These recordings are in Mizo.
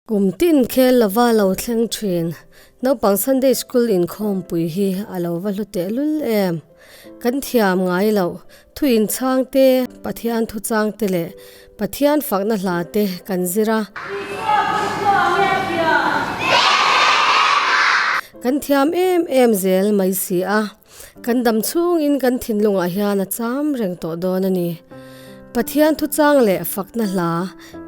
Kum tin khel lova lo thleng thin. Naupang Sunday School inkhawmpui hi a lo va hlu teh lul em? Kan thiam ngai loh, thu inchhang te, Pathian thuchang te leh Pathian fakna hla te kan zir a. Kan thiam em em zel mai si a. Kan dam chhungin kan thinlungah hian a cham reng tawh dawn a ni. Pathian thuchang leh fakna hla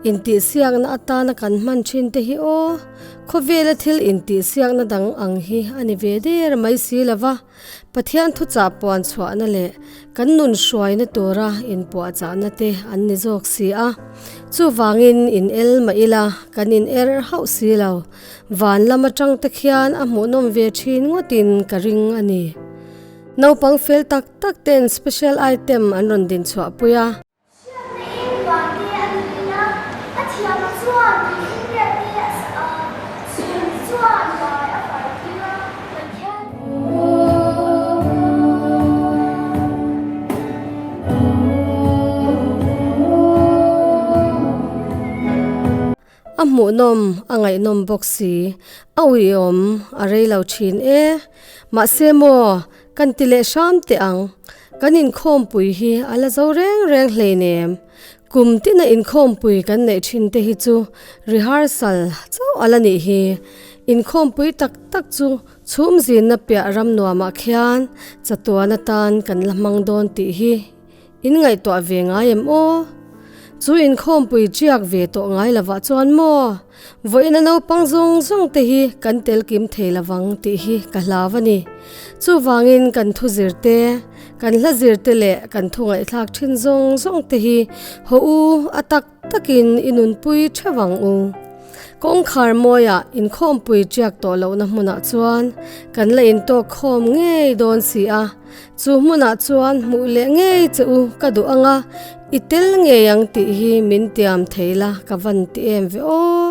intihsiakna atana kan hman thin te hi aw, khawvela thil intihsiakna dang ang hi a ni ve der mai si lo va, Pathian thuchah puan chhuahna leh kan nun hruaina tura inpuahchahna te an ni zawk si a. Chuvangin in el mah ila kan in er hauh si lo. Van lam atang te khian a hmuhnawm ve thin ngawtin ka ring a ni. Naupang fel tak tak ten special item an rawn din chhuah pui a. Hriatna in van te a din a, a thiam chuan tuifinriat te a sah a, chhun chuan vai a fai tir a, Pathian. A hmuhnawm, a ngaihnawm bawk si. A uiawm, a rei lo thin e. Mahse maw, kan ti leh hram teh ang. Kan inkhawmpui hi a la zo reng reng hleinem. Kum tina inkhawmpui kan neih thin te hi chu rehearsal chauh a la nih hi. Inkhawmpui tak tak chu chhum zinna piah ram nuamah khian chatuan atan kan la hmang dawn tih hi In ngaihtuah ve ngai em aw? Chu inkhawmpui ṭiak ve tawh ngai lovah chuan maw? Vawiina naupang zawng zawng te hi kan tel kim thei lovang tih hi ka hlau a ni. Chuvangin kan thu zir te, kan hla zir te leh kan thu ngaihthlak ṭhin zawng zawng te hi haw u a tak takin i nunpui ṭheuh ang u. Kawngkhar mawiah inkhawmpui ṭiak tawh lohna hmunah chuan kan la intawk khawm ngei dawn si a. Chu hmunah chuan hmuh leh ngei che u ka duh ang a, i tel ngei ang tih hi min tiam thei la ka van ti em ve aw.